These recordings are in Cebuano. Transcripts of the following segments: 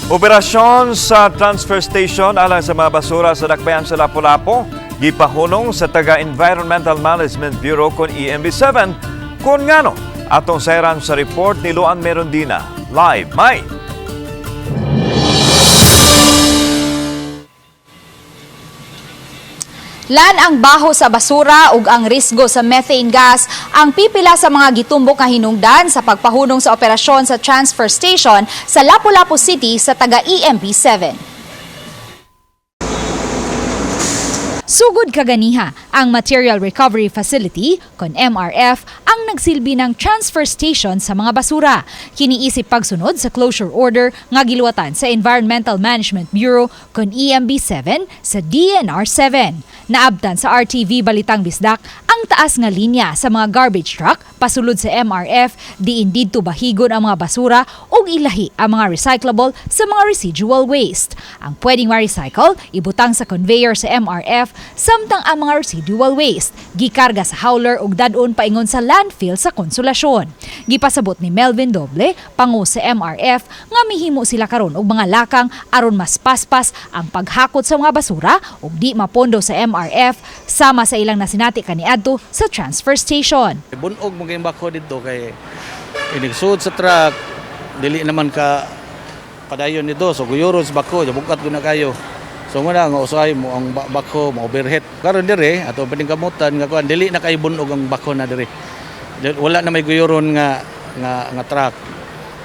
Operasyon sa transfer station alang sa mga basura sa dakbayan sa Lapu-Lapu, gipahunong sa taga Environmental Management Bureau kon EMB 7. Kung ngano, atong sayran sa report ni Luan Merondina. Live, May! Lan, ang baho sa basura ug ang risgo sa methane gas ang pipila sa mga gitumbok nga hinungdan sa pagpahunong sa operasyon sa transfer station sa Lapu-Lapu City sa taga EMB 7. Sugod kaganiha, ang Material Recovery Facility, kon MRF, ang nagsilbi ng transfer station sa mga basura. Kiniisip pagsunod sa closure order nga giluwatan sa Environmental Management Bureau kon EMB 7 sa DNR 7. Naabtan sa RTV Balitang Bisdak ang taas nga linya sa mga garbage truck pasulod sa MRF, diin didto bahigon ang mga basura ug ilahi ang mga recyclable sa mga residual waste. Ang pwedeng ma-recycle, ibutang sa conveyor sa MRF, samtang ang mga residual waste gikarga sa hauler ug dadon paingon sa landfill sa Konsolasyon. Gipasabot ni Melvin Doble, pangu sa MRF, nga mihimo sila karon og mga lakang aron mas paspas ang paghakot sa mga basura ug di mapondo sa MRF sama sa ilang nasinati kaniadto sa transfer station. Bunog mo kayong backhoe dito kay inigsud sa truck, dili naman ka padayon nito. So guyuron sa backhoe, bukat ko na kayo. So muna nga usahay mo ang backhoe mo overhead. Karon dire ato paningkamutan nga kuan dili na kay bunog ang backhoe na dire. Wala na may guyuron nga nga nga truck.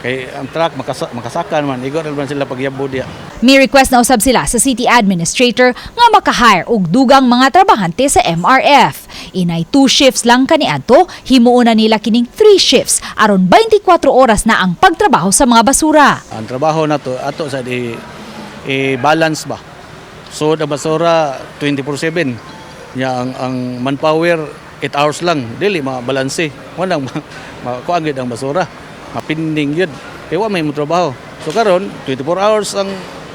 Kay ang truck makasakan man, igo na man sila pagyabo diya. May request na usab sila sa city administrator nga makahire og dugang mga trabahante sa MRF. Inay 2 shifts lang kaniadto, himuon na nila kining 3 shifts aron 24 oras na ang pagtrabaho sa mga basura. Ang trabaho nato ato sa di i-balance ba. So ang basura 24/7. Nya ang manpower 8 hours lang, dili mabalanse. Walang makuan gyud ang basura. Mapinding gyud. Kay wa may mo trabaho. So karon 24 hours ang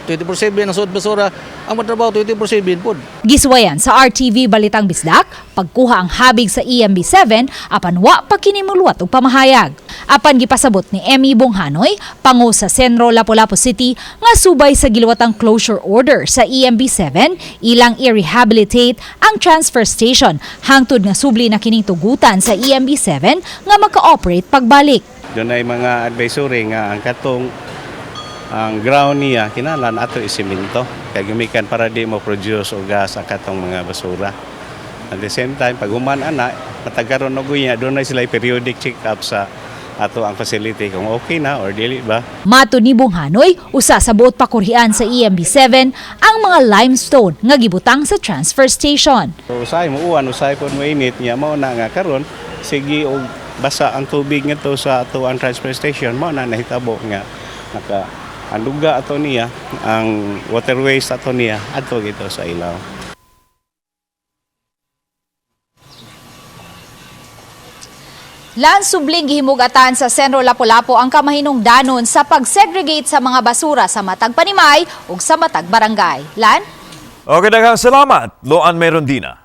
24/7 ang suod basura, ang matrabaho 24/7 pod. Giswayan sa RTV Balitang Bisdak, pagkuha ang habig sa EMB 7 apan wa pa kini muluwat og pamahayag. Apan gipasabot ni Emmy Bonghanoy, pangu sa Cenro Lapu-Lapu City, nga subay sa giluwatang closure order sa EMB 7, ilang i-rehabilitate ang transfer station hangtod nga subli na kining tugutan sa EMB 7 nga maka-operate pagbalik. Doon ay mga advisory nga ang katong ang ground niya kinahanglan ato isiminto kay gumikan para di mo produce og gas ang katong mga basura. At the same time, pag human ana, matagaron og unya, doon na sila periodic check-up sa ato ang facility kung okay na or dili ba. Mato ni Bonghanoy, usa sa buot pakurhian sa EMB 7 ang mga limestone nga gibutang sa transfer station. So, usahay mo uwan, usahay po mo init niya, mao na nga karon sige og basa ang tubig ngadto sa ato ang transfer station, mao na nahitabo nga naka ang duga ato niya, ang waterways ato niya adto gito sa ilaw. Lan, subling gihimugatan sa Cenro Lapu-Lapu ang kamahinungdanon sa pag-segregate sa mga basura sa matag panimay ug sa matag barangay. Lan? Okay, daghang salamat, Loan Merondina.